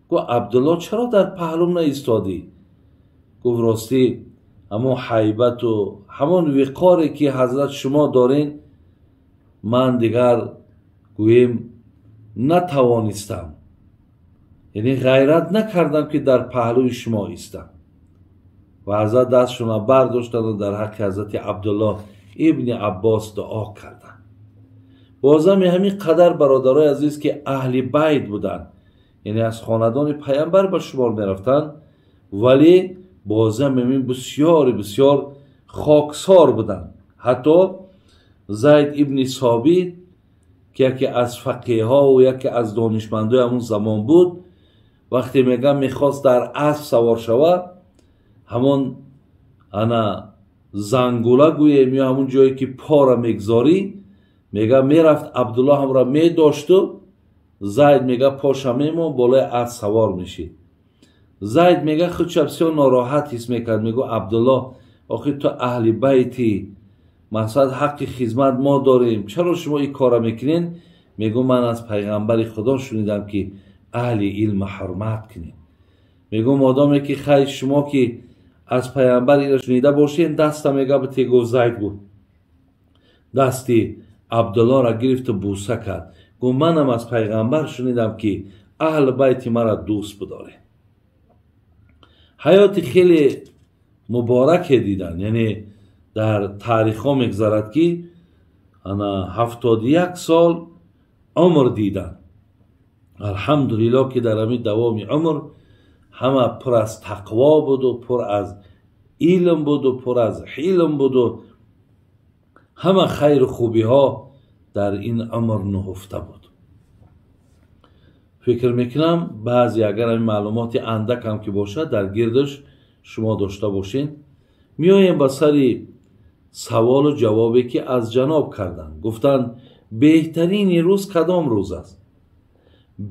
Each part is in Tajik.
Гуфт Абдулло чаро дар паҳлум наистодӣ? Гуфт ростӣ ҳамон ҳайбату ҳамон виқоре ки ҳазрат шумо дорен, ман дигар гӯем натавонистам, яъне ғайрат накардам ки дар паҳлӯи шумо истам. Ва ҳазрат дастшона бардоштанд дар ҳаққи ҳазрати Абдуллоҳ ибни Аббос дуо карданд. Бозами ҳамин қадар бародарои азиз ки аҳли байт буданд, яъне аз хонадони паямбар ба шумор мерафтанд, вале бозами ҳамин бисёри бисёр хоксор буданд. Ҳатто Зайд ибни Собит ки яке аз фақеҳҳо ва яке аз донишмандои ҳамон замон буд, вақте мегӯям мехост дар асп савор шавад, ҳамон ана зангула гӯем ё ҳамон ҷое ки пора мегзорӣ, мега мерафт Абдуллоҳ ҳамро медошту Зайд мега поша мемон болои асп савор мешид. Зайд мега худша бисёр нороҳат ҳис мекард, мегӯ Абдуллоҳ охир ту аҳли байтӣ, мақсад ҳаққи хизмат мо дорем, чаро шумо ин кора мекунед? Мегӯ ман аз пайғамбари Худо шунидам ки аҳли илм ҳурмат кунед. Мегӯ модоме ки хайр шумо ки аз пайғамбар инро шунида бошед, даста мега бите, гуфт Зайд гуфт дасти Абдуллоҳро гирифту бӯса кард. Гуфт манам аз пайғамбар шунидам ки аҳли байти маро дӯст бидоред. Ҳаёти хеле мубораке дидан, яъне дар таърихҳо мегзарад ки ана 71 сол умр дидан. Алҳамдулиллоҳ ки дар ҳамин давоми умр ҳама пур аз тақво буду пур аз илм буду пур аз ҳилм буду ҳама хайру хубиҳо дар ин умр нуҳуфта буд. Фикр мекунам баъзе агар ҳамин маълумоти андакам ки бошад дар гирдаш шумо дошта бошед. Меоем ба сари саволу ҷавобе ки аз ҷаноб карданд. Гуфтанд беҳтарини рӯз кадом рӯз аст?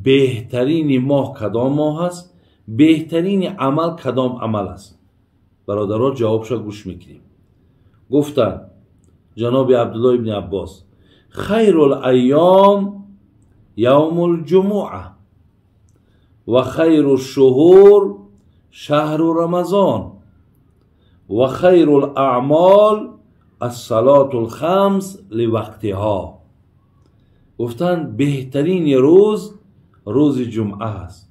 Беҳтарини моҳ кадом моҳ аст? Беҳтарини амал кадом амал аст? Бародаро ҷавобша гӯш мекунем. Гуфтанд ҷаноби Абдуллоҳ ибни Аббос хайрул айём явмул ҷумуа ва хайру шуҳур шаҳру рамазон ва хайрул аъмол ассалотул хамс ливақтиҳо. Гуфтанд беҳтарини рӯз рӯзи ҷумъа аст,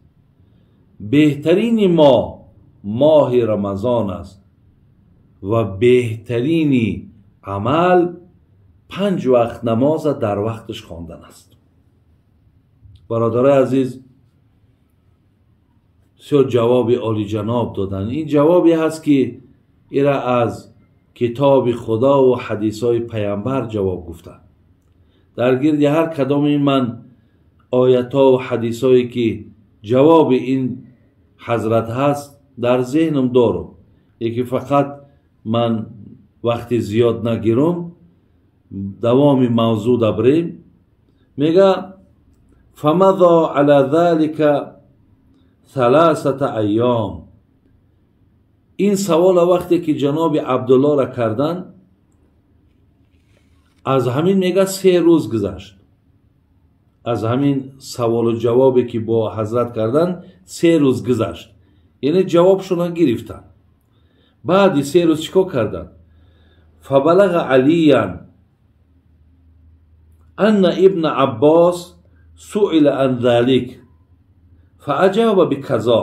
беҳтарини моҳ моҳи рамазон аст ва беҳтарини амал 5 вақт намоза дар вақташ хондан аст. Бародарои азиз, бисёр ҷавоби олиҷаноб доданд. Ин ҷавобе ҳаст ки ира аз китоби Худо ва ҳадисҳои паямбар ҷавоб гуфтанд. Дар гирди ҳар кадоми ман оятҳо ва ҳадисҳое ки ҷавоби ин ҳазрат ҳаст дар зеҳнам дорам, яке фақат ман вақти зиёд нагирам, давоми мавзӯъ дабрем. Мега фамаза ала залика ثلاثة айём. Ин савола вақте ки ҷаноби Абдуллоҳро карданд, аз ҳамин мега 3 рӯз гузашт. Аз ҳамин саволу ҷавобе ки бо ҳазрат карданд 3 рӯз гузашт, яъне ҷавобшона гирифтанд. Баъди 3 рӯз чӣ кор карданд? Фабалага Алиян анна ибна Аббос суила ан залик фааҷаба биказо.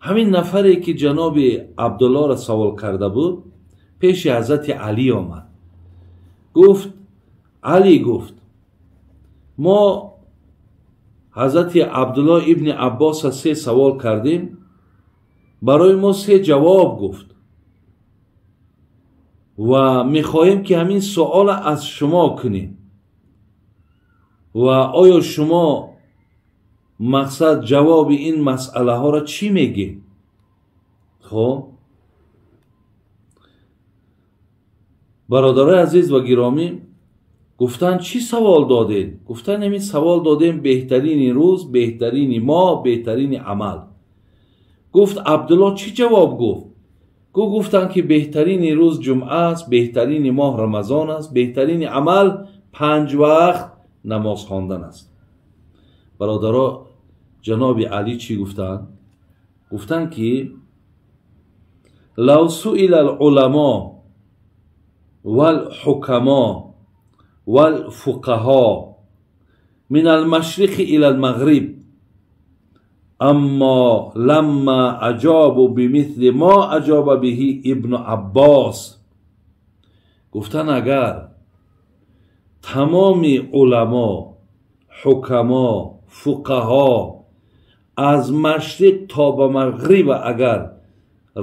Ҳамин нафаре ки ҷаноби Абдуллоҳро савол карда буд пеши ҳазрати Алӣ омад. Гуфт Алӣ, гуфт мо ҳазрати Абдуллоҳ ибни Аббосро 3 савол кардем, барои мо 3 ҷавоб гуфт ва мехоҳем ки ҳамин суола аз шумо кунем ва оё шумо мақсад ҷавоби ин масъалаҳоро чӣ мегӯед? Хоб бародарои азиз ва гиромӣ, гуфтанд чӣ савол додед? Гуфтанд ҳамин савол додем беҳтарини рӯз, беҳтарини моҳ, беҳтарини амал. Гуфт Абдуллоҳ чӣ ҷавоб гуфт? Гуфтанд ки беҳтарини рӯз ҷумъа аст, беҳтарини моҳ рамазон аст, беҳтарини амал 5 вақт намоз хондан аст. Бародаро, Ҷаноби Алӣ чӣ гуфтанд? Гуфтанд ки лав суила ал-уламо вал-ҳукамо вал-фуқаҳо мин ал-машриқи ила ал-мағриб аммо ламма аҷобу бимисли мо аҷоба биҳи ибну Аббос. Гуфтанд агар тамоми уламо, ҳукамо, фуқаҳо аз машриқ то ба мағриб агар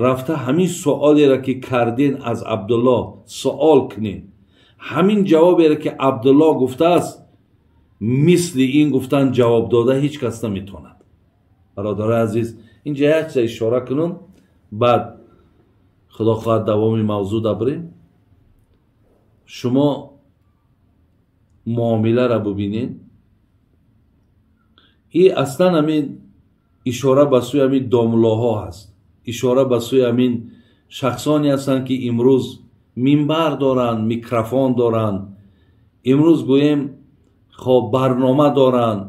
рафта ҳамин суолеро ки кардин аз Абдуллоҳ суол кунед, ҳамин ҷавоберо ки Абдуллоҳ гуфтааст, мисли ин гуфтан ҷавоб дода ҳеҷ кас наметавонад. Бародарои азиз, инҷа як чиза ишора кунам, баъд худо хоҳад давоми мавзӯъ дабарем. Шумо муомиларо бубинед. И аслан ҳамин ишора ба сӯи ҳамин домлоҳо ҳаст, ишора ба сӯи ҳамин шахсоне ҳастанд ки имрӯз минбар доранд, микрофон доранд, имрӯз гӯем хоб барнома доранд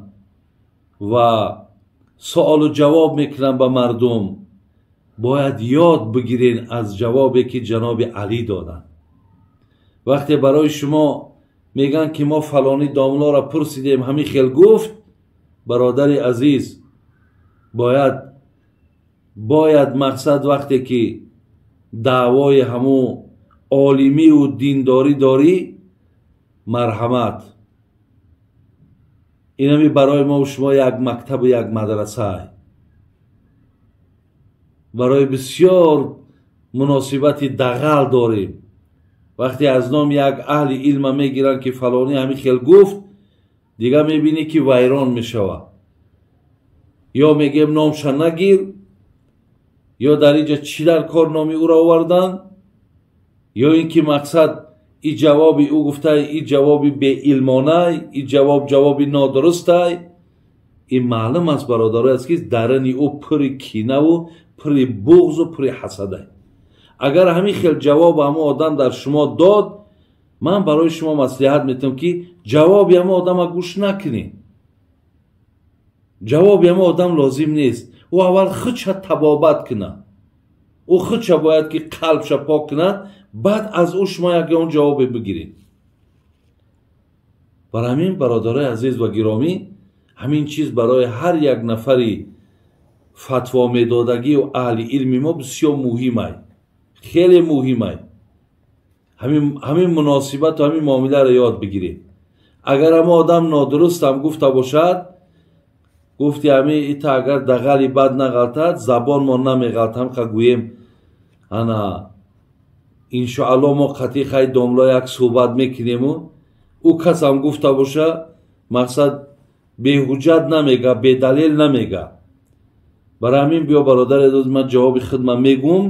ва суолу ҷавоб мекунанд ба мардум. Бояд ёд бигирен аз ҷавобе ки ҷаноби Алӣ доданд. Вақте барои шумо мегӯянд ки мо фалони домлоро пурсидем, ҳамин хел гуфт, бародари азиз, бояд мақсад вақте ки даъвои ҳамун олимию диндорӣ дорӣ, марҳамат, инами барои мо шумо як мактабу як мадрасае, барои бисёр муносибати дағал дорем. Вақте аз номи як аҳли илма мегиранд ки фалонӣ ҳамин хел гуфт, дига мебинӣ ки вайрон мешавад. Ё мегӯем номша нагир, ё дар инҷа чӣ дар кор номи ӯро оварданд, ё ин ки мақсад и ҷавоби ӯ гуфтай, и ҷавоби беилмонай, и ҷавоб ҷавоби нодурустай. Ин маълум аст, бародарои аст, ки дарани ӯ пури кинаву пури буғзу пури ҳасадай. Агар ҳамин хел ҷавоб ҳамон одам дар шумо дод, ман барои шумо маслиҳат метавам ки ҷавоби ҳамон одама гӯш накунед. Ҷавоби ҳамон одам лозим нест. Ӯ аввал худша табобат кунад, ӯ худша бояд ки қалбша пок кунад, баъд аз ӯ шумо ягон ҷавобе бигиред. Бар ҳамин, бародарои азиз ва гиромӣ, ҳамин чиз барои ҳар як нафари фатво медодагию аҳли илми мо бисёр муҳимай, хеле муҳимай. Ҳамин муносибату ҳамин муомиларо ёд бигиред. Агар ҳама одам нодурустам гуфта бошад, гуфти ҳамин ита агар дағали бад нағалтад, забонмон намеғалтам, ха гӯем ана иншоалло мо қатъи хай домло як суҳбат мекунему, ӯ касам гуфта боша, мақсад беҳуҷҷат намега, бедалел намега. Барои ҳамин биё бародари азиз, ман ҷавоби худма мегӯм.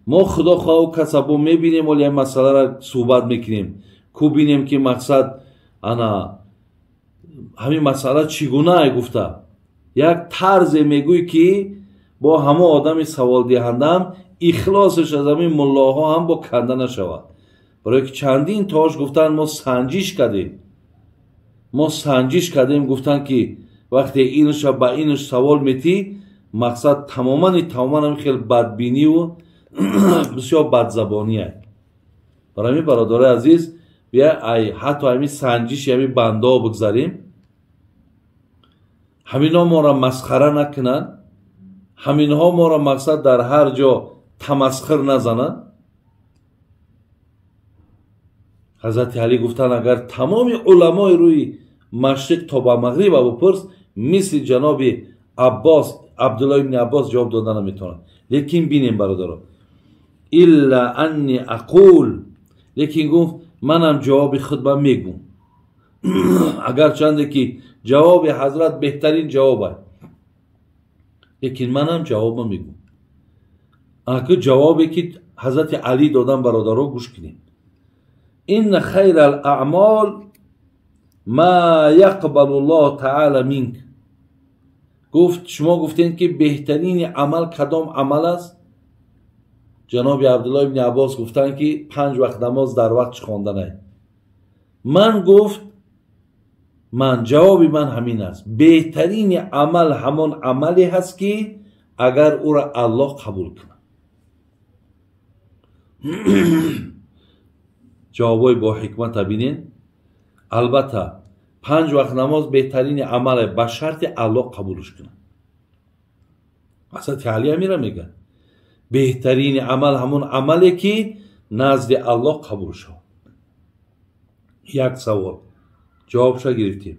Мо худо хоҳ ӯ касабо мебинем, оли ҳамин масъаларо суҳбат мекунем, ку бинем ки мақсад ана ҳамин масъала чӣ гуна гуфта. Як тарзе мегӯй ки бо ҳамон одами саволдиҳандаам ихлосаш аз ҳамин муллоҳо ҳам бо канда нашавад. Барое ки чандин тош гуфтанд мо санҷиш кардем, мо санҷиш кардем, гуфтанд ки вақте инша ба инш савол метӣ, мақсад тамоман ҳамин хел бадбиниву бисёр бадзабоние. Барои ҳамин бародарои азиз, бия ай ҳатто ҳамин санҷиши ҳамин бандаҳо бигзарем, ҳаминҳо моро масхара накунанд, ҳаминҳо моро мақсад дар ҳар ҷо тамасхир назананд. Ҳазрати Алӣ гуфтанд агар тамоми уламои рӯи машриқ то ба мағриб бипурс, мисли ҷаноби Аббос, Абдуллоҳ ибни Аббос ҷавоб дода наметавонад. Лекин бинем бародаро, илла анни ақул, лекин гуфт манам ҷавоби худба мегӯм. Агарчанде ки ҷавоби ҳазрат беҳтарин ҷавоб аст, лекин манам ҷавобма мегӯм. Аку ҷавобе ки ҳазрати Алӣ додан, бародаро, гӯш кунем. Инна хайра ал-аъмол ма яқбалу Аллоҳ таъала минк. Гуфт шумо гуфтед ки беҳтарини амал кадом амал аст? Ҷаноби Абдуллоҳ ибни Аббос гуфтанд ки 5 вақт намоз дар вақт хонданай. Ман гуфт Ман ҷавоби ман ҳамин аст. Беҳтарини амал ҳамон амале ҳаст, ки агар ӯро Аллоҳ қабул кунад. Ҷавобҳои бо ҳикмата бинед. Албатта 5 вақт намоз беҳтарини амале, ба шарти Аллоҳ қабулш кунад. Ҳазрати Алӣ ҳамира мегӯяд. Беҳтарини амал ҳамон амале, ки назди Аллоҳ қабул шавад. Як савол ҷавобша гирифтем.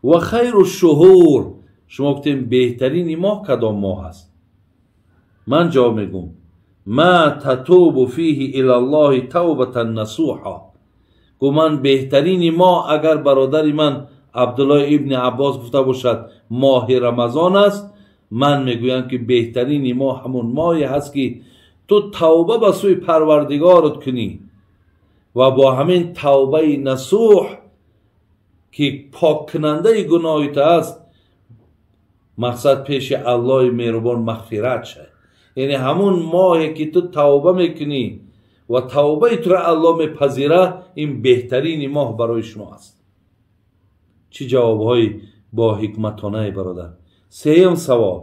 Ва хайру шуҳур, шумо гуфтем беҳтарини моҳ кадом моҳ аст? Ман ҷавоб мегӯм: ма татубу фиҳи илаллоҳи тавбатан насуҳа. Гу ман беҳтарини моҳ, агар бародари ман Абдуллоҳ ибни Аббос гуфта бошад моҳи Рамазон аст, ман мегӯям, ки беҳтарини моҳ ҳамон моҳе ҳаст, ки ту тавба ба сӯи Парвардигорат кунӣ ва бо ҳамин тавбаи насуҳ, ки поккунандаи гуноҳи ту аст, мақсад пеши Аллоҳи меҳрубон мағфират шавад. Яъне ҳамон моҳе, ки ту тавба мекунӣ ва тавбаи туро Аллоҳ мепазирад, ин беҳтарини моҳ барои шумо аст. Чӣ ҷавобҳои бо ҳикматонае, бародар. Сеюм савол: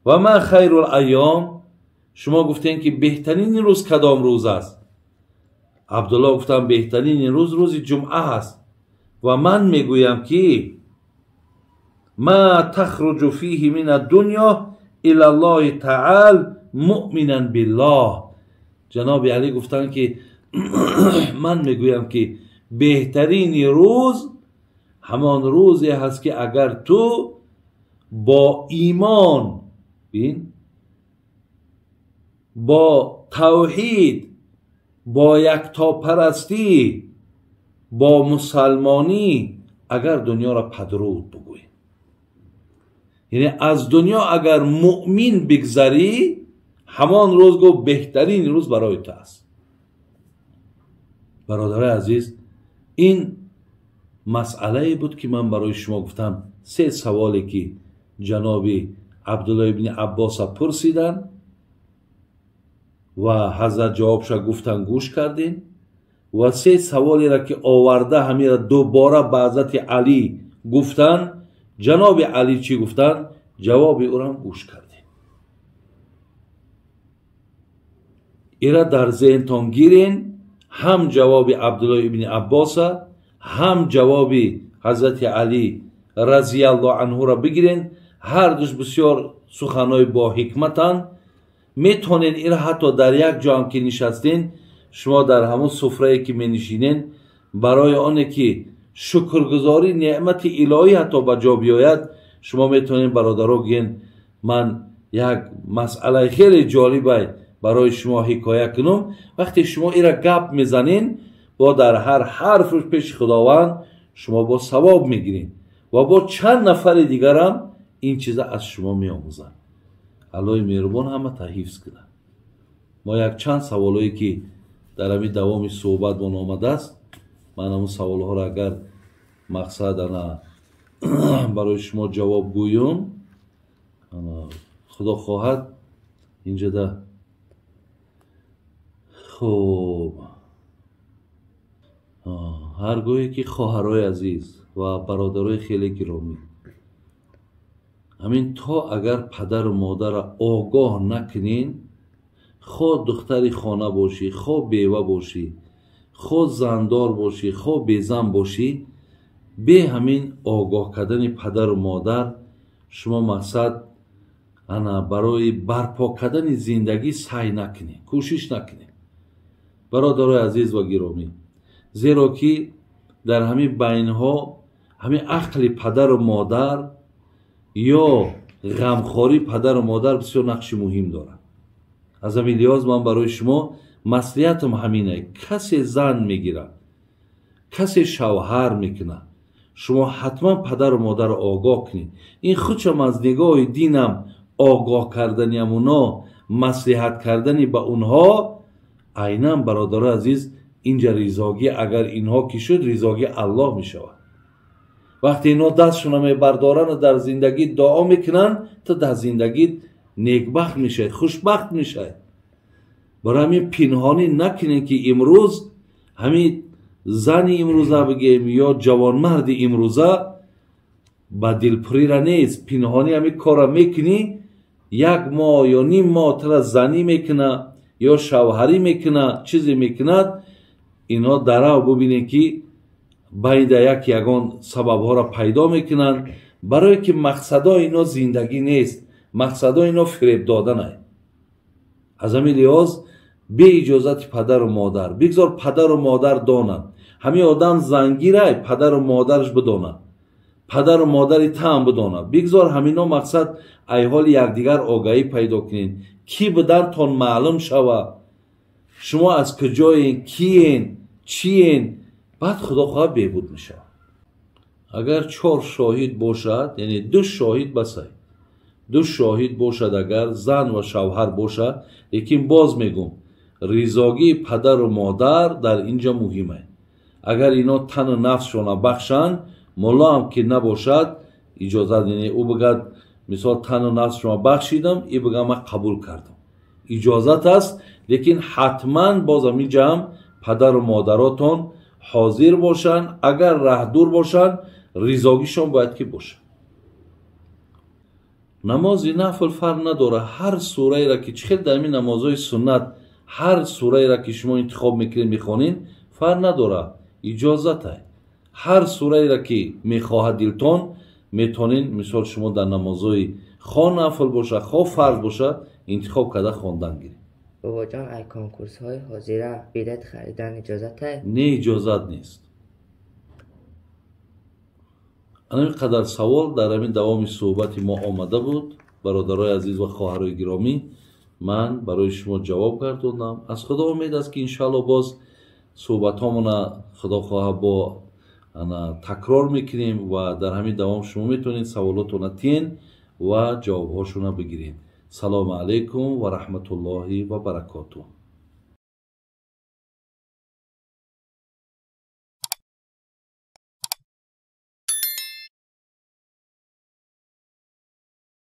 ва ма хайрул айём, шумо гуфтем, ки беҳтарини рӯз кадом рӯз аст? Абдуллоҳ гуфтам беҳтарини рӯз рӯзи ҷумъа аст. Ва ман мегӯям, ки ма тахруҷу фиҳи мин аддунё илаллоҳи таъол муъминан биллоҳ. Ҷаноби Алӣ гуфтанд, ки ман мегӯям, ки беҳтарини рӯз ҳамон рӯзе ҳаст, ки агар ту бо имон, бин, бо тавҳид, бо яктопарастӣ, бо мусалмонӣ агар дунёро падруд бигӯӣ. Яъне аз дунё агар муъмин бигзарӣ, ҳамон рӯз гуфт беҳтарин рӯз барои ту аст. Бародарои азиз, ин масъалае буд, ки ман барои шумо гуфтам. 3 саволе, ки ҷаноби Абдуллоҳ ибни Аббоса пурсиданд ва ҳазрат ҷавобша гуфтан, гӯш кардем, ва 3 саволеро, ки оварда ҳамира дубора ба ҳазрати Алӣ гуфтанд, ҷаноби Алӣ чӣ гуфтанд, ҷавоби ӯрам гӯш кардем. Ира дар зеҳнтон гирен, ҳам ҷавоби Абдуллоҳ ибни Аббоса, ҳам ҷавоби ҳазрати Алӣ разияллоҳу анҳуро бигирен. Ҳар душ бисёр суханҳои бо ҳикматанд. Метавонед ира ҳатто дар як ҷо ҳам ки нишастен, шумо дар ҳамон суфрае ки менишинен, барои оне ки шукргузорӣ неъмати илоҳӣ ҳатто ба ҷо биёяд, шумо метавонед бародаро гӯен ман як масъалаи хеле ҷолибай барои шумо ҳикоя кунам. Вақте шумо ира гап мезанен, бо дар ҳар ҳарф пеши Худованд шумо бо савоб мегиред ва бо чанд нафари дигарам ин чиза аз шумо меомӯзанд. Аллоҳи меҳрубон ҳамата ҳифз кунад. Мо якчанд саволое, ки дар ҳамин давоми суҳбатмон омадааст, ман ҳамун саволҳоро агар мақсад ана барои шумо ҷавоб гӯём, Худо хоҳад инҷода. Хуб, ҳар гоҳе ки хоҳарои азиз ва бародарои хеле гиромӣ, ҳамин то агар падару модарро огоҳ накунен, хо духтари хона бошӣ, хо бева бошӣ, хо зандор бошӣ, хо безан бошӣ, бе ҳамин огоҳ кардани падару модар шумо мақсад ана барои барпо кардани зиндагӣ саъй накунед, кӯшиш накунед. Бародарои азиз ва гиромӣ, зеро ки дар ҳамин байнҳо ҳамин ақли падару модар ё ғамхории падару модар бисёр нақши муҳим дорад. Аз ҳамин лиҳоз ман барои шумо маслиҳатам ҳаминае: касе зан мегирад, касе шавҳар мекунад, шумо ҳатман падару модарро огоҳ кунед. Ин худшам аз нигоҳи динам огоҳ кардани амуно, маслиҳат кардани ба онҳо, айнан бародарои азиз, инҷа ризогӣ агар инҳо ки шуд, ризогӣ Аллоҳ мешавад. Вақте инҳо дастшона мебардоранд ва дар зиндагӣ дуо мекунанд, ту дар зиндагӣ некбахт мешавед, хушбахт мешавед. Барои ҳамин пинҳонӣ накунед, ки имрӯз ҳамин Зани имрӯза бигем ё ҷавонмарди имрӯза ба дилпурира нест, пинҳонӣ ҳамин корра мекунӣ, як моҳ ё ним моҳ тура занӣ мекуна ё шавҳарӣ мекуна, чизе мекунад, инҳо дарав бубинед ки байда як ягон сабабҳоро пайдо мекунанд, барое ки мақсадҳои ино зиндагӣ нест, мақсадҳои ино фиреб доданай. Аз ҳамин лиҳоз бе иҷозати падару модар, бигзор падару модар донанд. Ҳамин одам зангирай, падару модараш бидонад, падару модари таам бидонад. Бигзор ҳамино мақсад айҳоли якдигар огаҳӣ пайдо кунед, кӣ будантон маълум шава, шумо аз куҷоен, киен, чиен, баъд худо хоҳад беҳбуд мешавад. Агар 4 шоҳид бошад, яъне 2 шоҳид басай, 2 шоҳид бошад, агар зан ва шавҳар бошад, лекин боз мегӯм, ризогии падару модар дар инҷа муҳим аст. Агар ино тану нафсшона бахшанд, мулло ҳам ки набошад, иҷозат, яъне ӯ бигӯяд мисол тану нафс шумо бахшидам, и бигӯяд ман қабул кардам, иҷозат аст, лекин ҳатман боз ҳаминҷа ҳам падару модаротон ҳозир бошанд, агар раҳдур бошанд, ризогишон бояд ки бошад. Намози нафл фарқ надорад, ҳар сураеро ки чӣ хел дар ҳамин намозҳои суннат ҳар сураеро ки шумо интихоб мекунед мехонед, фарқ надорад, иҷозат аст. Ҳар сураеро ки мехоҳад дилтон метонед, мисол шумо дар намозҳои хо нафл бошад, хо фарз бошад, интихоб карда хондан гиред. Бобоҷон, ай конкурсҳои ҳозира билет харидан иҷозат аст? Не, иҷозат нест. Ана ин қадар савол дар ҳамин давоми суҳбати мо омада буд. Бародарои азиз ва хоҳарои гиромӣ, ман барои шумо ҷавоб гардондам. Аз худо умед аст ки иншаалло боз суҳбатҳомона худо хоҳа бо ана такрор мекунем ва дар ҳамин давом шумо метавонед саволотона тиен ва ҷавобҳошона бигиред. Салому алайкум ва раҳматуллоҳи ва баракотуҳ.